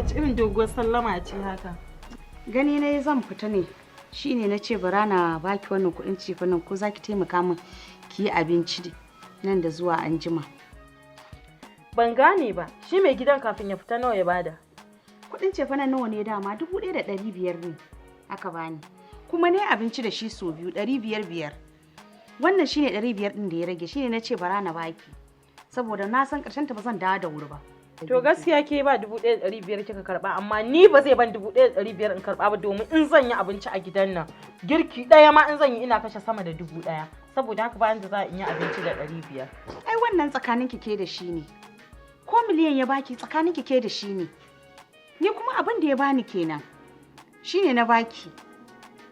Wace irin doguwar sallama ce haka? Gani na zan fita ne. Shine na ce bara na baki wannan kuɗin cefanen, ko za ki taimaka min ki yi abinci nan da zuwa anjima. Ban gane ba, shi mai gidan kafin ya fita nawa ya bada? Kuɗin cefanen nawa ne dama? 1500 ne aka bani. Kuma ne abinci da shi sau biyu, 500 biyar. Wannan shine 500 ɗin da ya rage, shine na ce bara na baki. Saboda na san ƙarshen ta ba zan dawo da wuri ba. To gaskiya ke ba 1500 kika karba, amma ni ba zai ban 1500 in karba ba, domin in zan yi abinci a gidan nan, girki ɗaya ma in zan yi ina kashe sama da 1000. Saboda haka bayan da za in yi abinci da 500. Ai wannan tsakanin ki ke da shi ne. Ko miliyan ya baki, tsakanin ki ke da shi ne. Ni kuma abin da ya bani kenan. Shine na baki.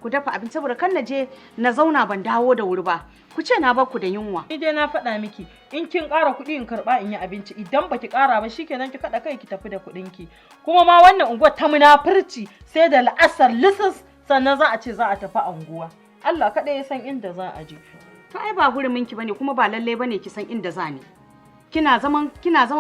Ku dafa abinci saboda kan na je na zauna ban dawo da wuri ba. Ku ce na baku da yunwa. Ni dai na faɗa miki, in kin ƙara kuɗi in karɓa in yi abinci, idan baki ƙara ba shikenan, ki kaɗa kai ki tafi da kuɗin ki. Kuma ma wannan unguwar ta munafurci, sai da la'asar lisis sannan za a ce za a tafi unguwa. Allah kaɗai ya san inda za a je. To ai ba hurumin ki bane, kuma ba lalle bane ki san inda za ni. Kina zaman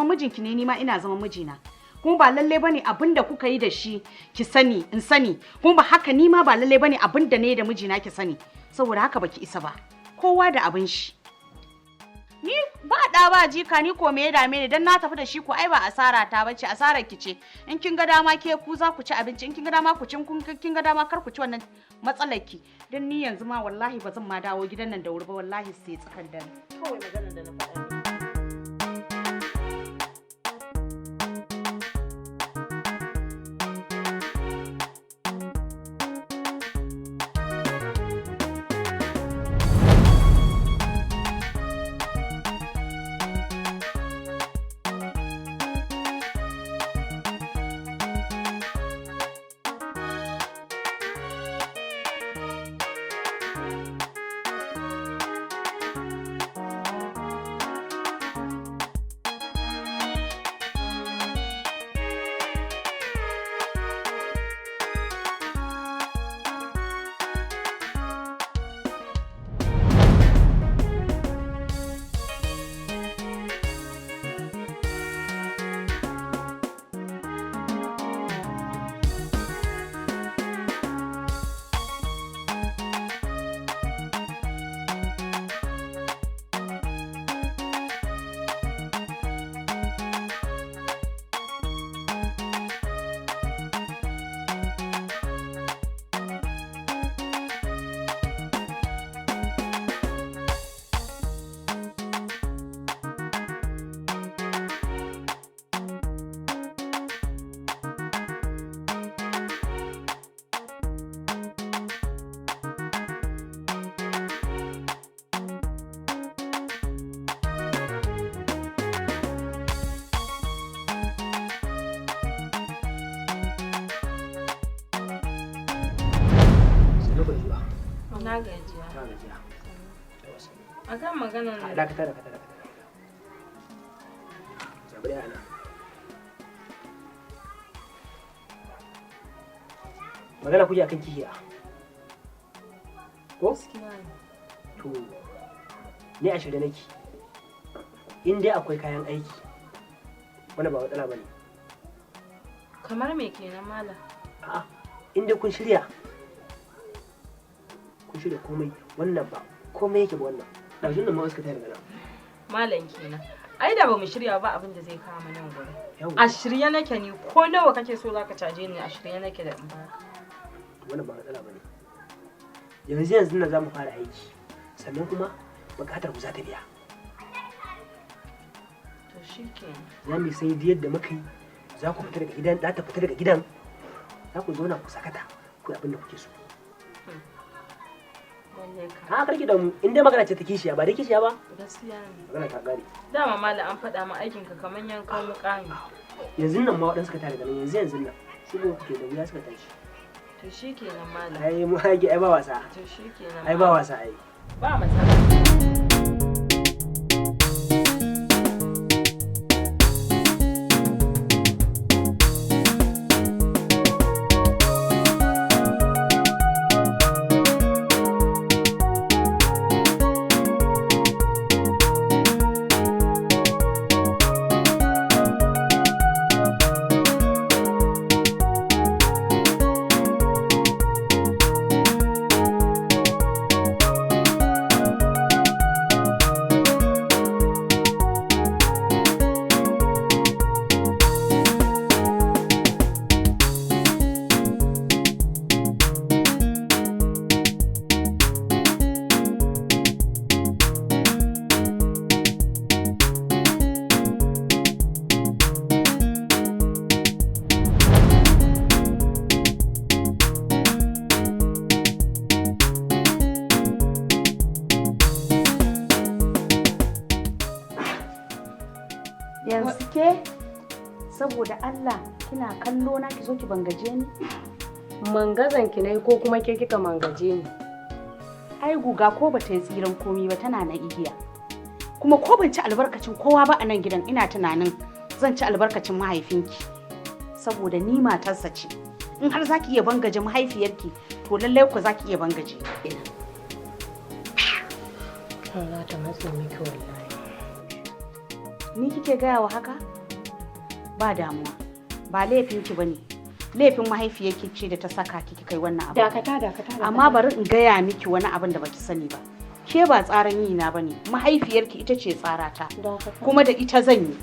mijinki ne, ni ma ina zaman mijina. Kuma ba lalle bane abin da kuka yi da shi ki sani in sani. Kuma ba haka, ni ma ba lalle bane abin da ne da mijina ki sani. Saboda haka baki isa ba. Kowa da abin shi. Ni ba ɗa ba jika, ni ko me ya dame ni dan na tafi da shi? Ko ai ba asara ta bace, asarar ki ce. In kin ga dama ke ku za ku ci abinci, in kin ga dama ku ci, in kin ga dama kar ku ci, wannan matsalar ki. Dan ni yanzu ma wallahi ba zan ma dawo gidan nan da wuri ba, wallahi sai tsakan dare. Kawai maganar da na faɗa miki. Sannu ku da zuwa. Na gajiya. Ta gajiya. Yawa, sannu. Akan maganar A dakata, dakata, dakata. Zabi ɗaya ana. Magana kuke akan kishiya. Ko? To, ni a shirye nake. In dai akwai kayan aiki, wannan ba matsala bane. Kamar me kenan, malam? A'a, in dai kun shirya, kun shirya komai, wannan ba komai yake ba wannan. Ɗazun nan ma wasu ka tayar daga nan. Malam kenan. Ai da bamu shirya ba abin da zai kama nan gurin. Yawwa. A shirye nake ni, ko nawa kake so zaka caje ni, a shirye nake da in baka. Wannan ba matsala bane. Yanzu yanzu nan za mu fara aiki, sannan kuma buƙatar ku za ta biya. To shikenan. Za mu sai yadda muka yi, za ku fita daga gidan, za ta fita daga gidan, za ku zauna ku sakata, ku yi abin da kuke so. Lalle ka. A karki da mu, in dai magana ce ta kishiya, ba dai kishiya ba. Gaskiya ne. Magana ta gare. Dama malam an faɗa ma aikin ka kaman yankan wuƙa ne. Yanzu nan ma waɗansu suka tare daga nan, yanzu yanzu nan. Shigo kuke da wuya suka tashi. To shikenan, malam. Ai mu aiki ai ba wasa. To shikenan. Ai ba wasa ai. Ba matsala. Yanzu ke, saboda Allah, kina kallo na ki zo ki bangaje ni? Mangazan ki ne ko kuma ke kika mangaje ni? Ai guga ko bata yi tsiran komi ba, tana na igiya. Kuma ko ban ci albarkacin kowa ba a nan gidan, ina tunanin zan ci albarkacin mahaifinki, saboda ni matarsa ce. In har zaki iya bangaje mahaifiyarki, to lallai ku zaki iya bangaje ina. Za ta matse miki wallahi. Ni kike gaya wa haka? Ba damuwa, ba laifinki bane, laifin mahaifiyarki ce da ta saka ki kai wannan abu. Dakata, dakata. Amma bari in gaya miki wani abin da baki sani ba. Ke ba tsaran yi na bane, mahaifiyarki ita ce tsarata. Dakata. Kuma da ita zan yi.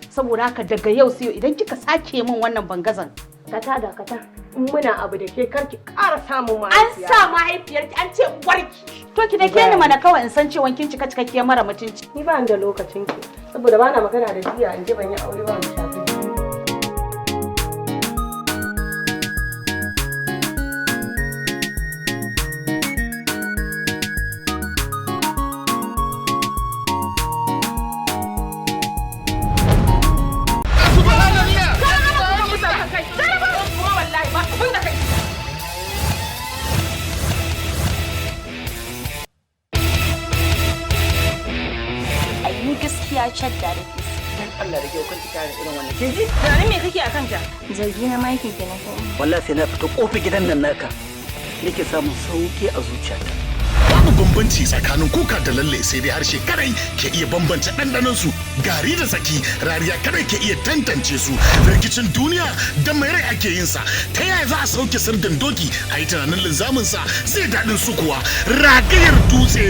Saboda haka daga yau sai idan kika sake min wannan bangazan. Dakata, dakata. In muna abu da ke, kar ki ƙara samun An mahaifiya. sa mahaifiyarki, an ce uwarki. To ki da ke ni mana kawai in san cewa kin cika cikakkiyar mara mutunci. Ni ba ni da lokacin ki, saboda ba na magana da jiya in ji ban yi aure ba, ban shafi. Ai ni gaskiya shadda da ke. Dan Allah da kyau kan ki kare irin wannan. Kin ji? Tunanin me kake akan ta? Zargi na makin kenan ko? Wallahi sai na fito kofar gidan nan naka nake samun sauki a zuciyata. Babu bambanci tsakanin kuka da lalle, sai dai harshe kadai ke iya bambance ɗanɗanon su. Gari da tsaki, rariya kadai ke iya tantance su. Rikicin duniya da mai rai ake yin sa. Ta yaya za a sauke sirdin doki a yi tunanin linzamin sa zai daɗin su kuwa? Ragayar dutse,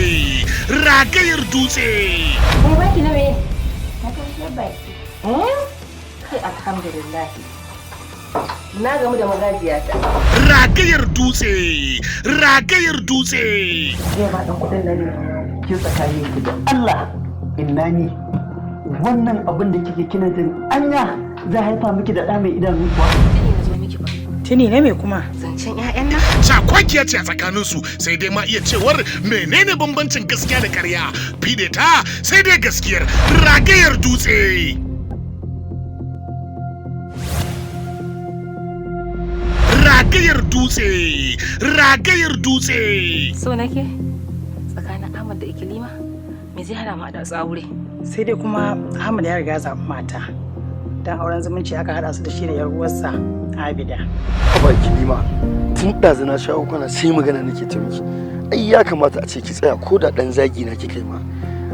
ragayar dutse. Kuma baki na me? Na kashiyar baki. Kai, alhamdulillah. Na gamu da magajiyata. Ragayar dutse, ragayar dutse. Zai ba dan kuɗin nan ne. Ki tsakanin ki da Allah, inna ni wannan abin da kike kina jin anya zai haifa miki da ɗa mai idanu kuwa? Tuni na zo miki ba. Tuni na me kuma? Zancen 'ya'yan nan. Cakwakiya ce a tsakaninsu, sai dai ma iya cewar menene bambancin gaskiya da karya? Fide ta sai dai gaskiyar. Ragayar dutse. Ragayar dutse, ragayar dutse. So nake tsakanin Ahmad da Ikilima, me zai hana mu a da aure? Sai dai kuma Ahmad ya riga ya zaɓi mata. Dan auren zumunci aka haɗa su da shi da 'yar uwarsa Abida. Haba Kilima, tun ɗazu na shawo kwana sai magana nake ta miki. Ai ya kamata a ce ki tsaya, ko da ɗan zagi na kika yi ma.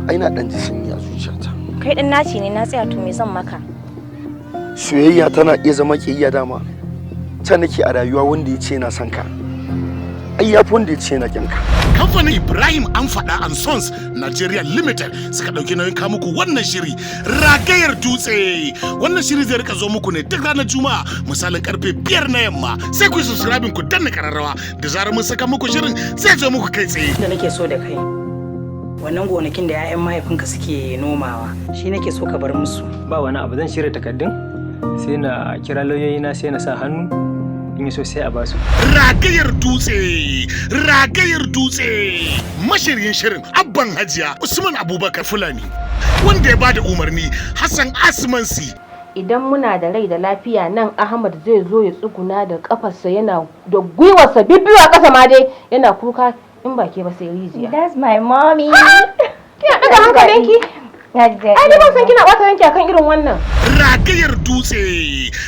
Ai na ɗan ji sanyi a zuciyata. Kai dan naci ne, na tsaya, to me zan maka? Soyayya tana iya zama ƙiyayya dama. Ta nake a rayuwa wanda ya ce yana son ka, ai ya fi wanda ya ce yana ƙin ka. Kamfanin Ibrahim An Faɗa and Sons Nigeria Limited suka ɗauki nauyin kawo muku wannan shiri, Ragayar Dutse. Wannan shiri zai rika zo muku ne duk ranar Juma'a misalin karfe 5 na yamma. Sai ku yi subscribing, ku danna kararrawa, da zarar mun saka muku shirin zai zo muku kai tsaye. Da nake so da kai, wannan gonakin da 'ya'yan mahaifinka suke nomawa, shi nake so ka bar musu. Ba wani abu, zan shirya takardun, sai na kira lauyoyina, sai na sa hannu, in yi so sai a basu. Ragayar Dutse, Ragayar Dutse. Mashiryin shirin Abban Hajiya Usman Abubakar Fulani. Wanda ya bada umarni Hassan Asmansi. Idan muna da rai da lafiya nan, Ahmad zai zo ya tsuguna da kafarsa, yana da gwiwarsa bibbiyu a ƙasa ma dai yana kuka, in ba ke ba sai rijiya. That's my mommy. Kina ɗaga hankalinki? Na ji daɗi. Ai ni ban san kina ɓata ranki akan irin wannan. Ragayar Dutse.